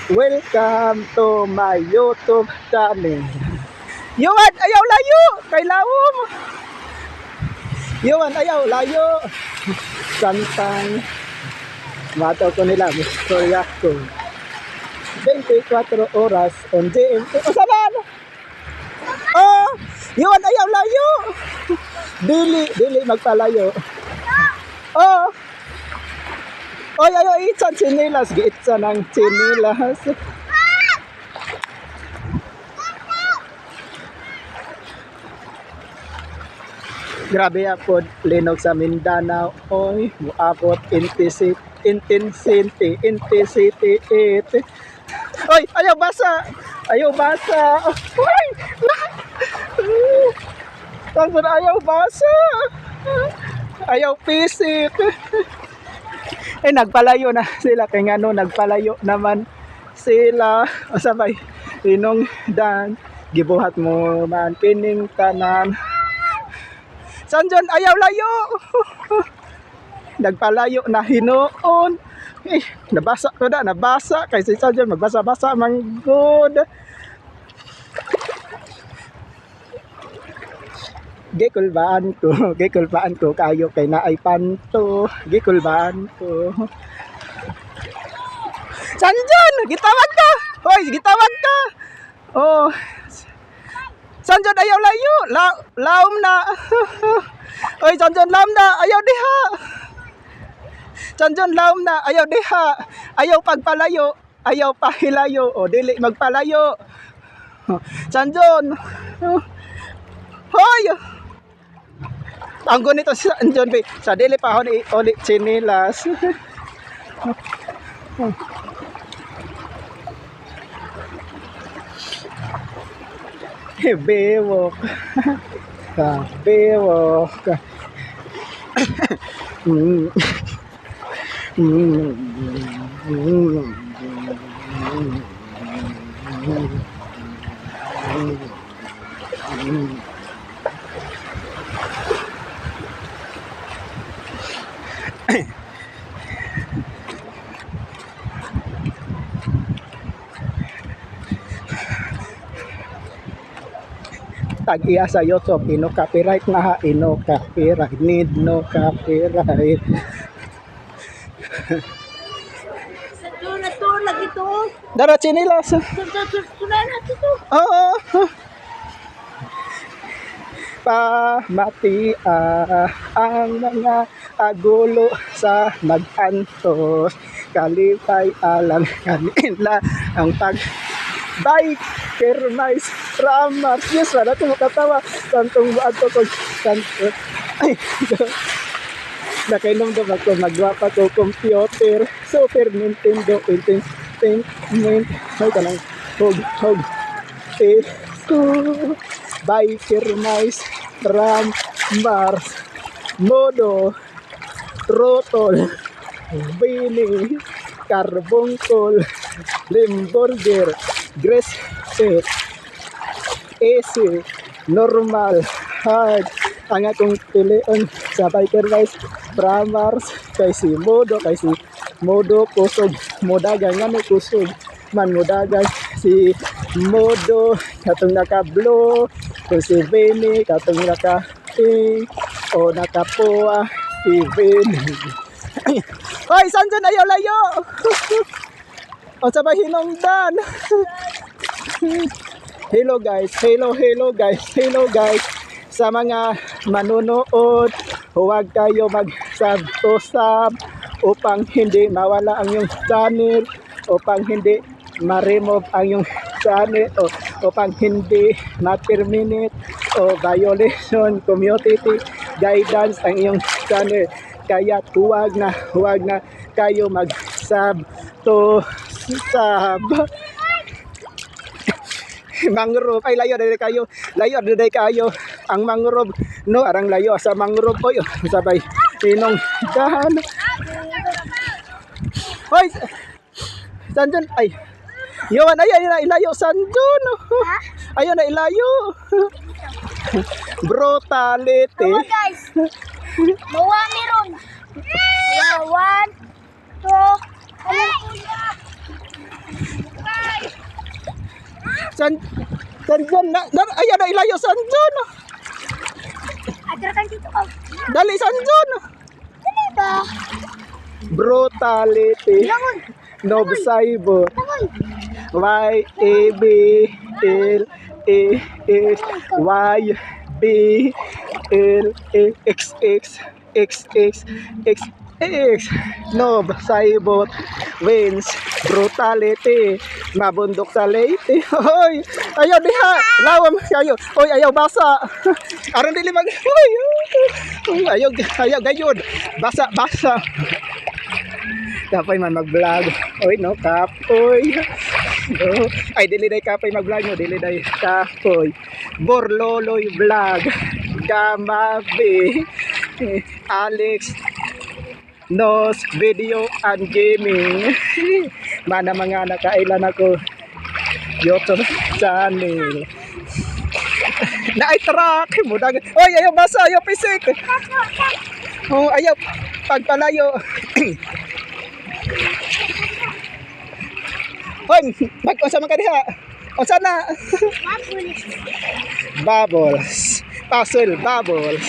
Welcome to my YouTube channel. Yuan, ayaw layo! Kay lawom! Yuan, ayaw layo! Santang mato ko nila, istorya ko. 24 oras on JMT. O saman! Oh! Yuan, ayaw layo! Dili, dili magpalayo. Oh! Oy, ayaw itsan chinilas. Giitsan ang chinilas. Grabe apod linog sa Mindanao. Oy, muabot intensity, intensity, intensity 8. Oy, ayaw basa. Ayaw basa. Oy! Tangson, ayaw basa. Ayaw pisit. Eh, nagpalayo na sila. Kaya nga no, nagpalayo naman sila. O sabay, inong dan. Gibuhat mo man kining tanan. Sanjon, ayaw layo! Nagpalayo na hinuon. Eh, nabasa ko na, nabasa. Kay si Sanjon, magbasa-basa, man good. Gikulbaan ko, gikulbaan ko kayo kay naay panto. Gikulbaan ko. Sanjon, gitawag ka. Hoy, gitawag ka. Oh. Sanjon, ayaw layo. Laom na. Oy, Sanjon, laom na. Ayaw diha. Sanjon, laom na. Ayaw diha. Ayaw pagpalayo. Ayaw pahilayo. O dili magpalayo. Sanjon. Hoy! Ang gunito si Sanjon, be. Sa dili pa ako ni oli chinilas. Bewok. Bewok. Mm. Mm. Mm. Tag-iya sa YouTube, ino copyright na ha, ino copyright, need no copyright. Sa tula tula ito. Dara chinilas. Sa tula na ito. Oo. Pamatia ang mga agulo sa magantos. Kalipay alam kanila ang pag bike kermais ramars. Yes, wala ko makatawa. Tantong ato ko tanto. Ay, nakainom ako, magwapa ko computer, Super Nintendo Entertainment. May kanang hog hog Esko, Biker Mice, Ram, Mars, Modo, Trotol, Bini, Carbuncle, Limburger, Grace Set, Easy, Normal, Hard. Ang akong pilion sa Biker Mice, Ramars, kay si Modo, kay si Modo kusog, modagan nga no kusog, man modagan si Modo, katong naka blue, kung si Vinny, katong naka pink, o nakapuwa, si Vinny. Hoy, Sanjon, ayaw layo! O sabay hinungdan! Hello guys, hello, hello guys, hello guys. Sa mga manonood, huwag kayo mag-sub to sub upang hindi mawala ang iyong channel, upang hindi ma-remove ang iyong channel, o upang hindi ma-terminate o violation community guidance ang iyong channel. Kaya huwag na kayo mag-sub to sub. Mangrove ay layo dili kayo, layo dili kayo ang mangrove no, arang layo sa mangrove. Oy, sabay inong dahan. Hoy, Sanjon, ay Yowan, ay ay na ilayo, Sanjon, ayo na ilayo. Brutality. Come on guys. Mawa meron. One, two, ano? San Juan na, na ayan na ilayo San Juan. Adra kan dito ka. Dali, San Juan. Dali ba? Brutality. Langoy. Noob Saibot. Langoy. Y A B L A X Y B L A X X X X X X. Noob Saibot wins brutality. Mabundok sa Leyte. Hoy, ayaw diha, lawam kayo. Oy, ayaw basa. Aron dili mag, hoy. Ayaw, ayaw gayud. Basa, basa. Kapoy man mag-vlog. Oy no, kapoy. No. Ay, dili day kapoy mag-vlog no, dili day kapoy. Borloloy vlog. Gamabi. Alex Nos Video and Gaming. Mana mga nakailan ako YouTube channel. Naay truck mudag. Oy, ayaw basa, ayaw pisik. Oh, ayaw pagpalayo. Hoy, mag-unsa man ka diha? Unsa na? Mabulis. Bubbles. Puzzle bubbles.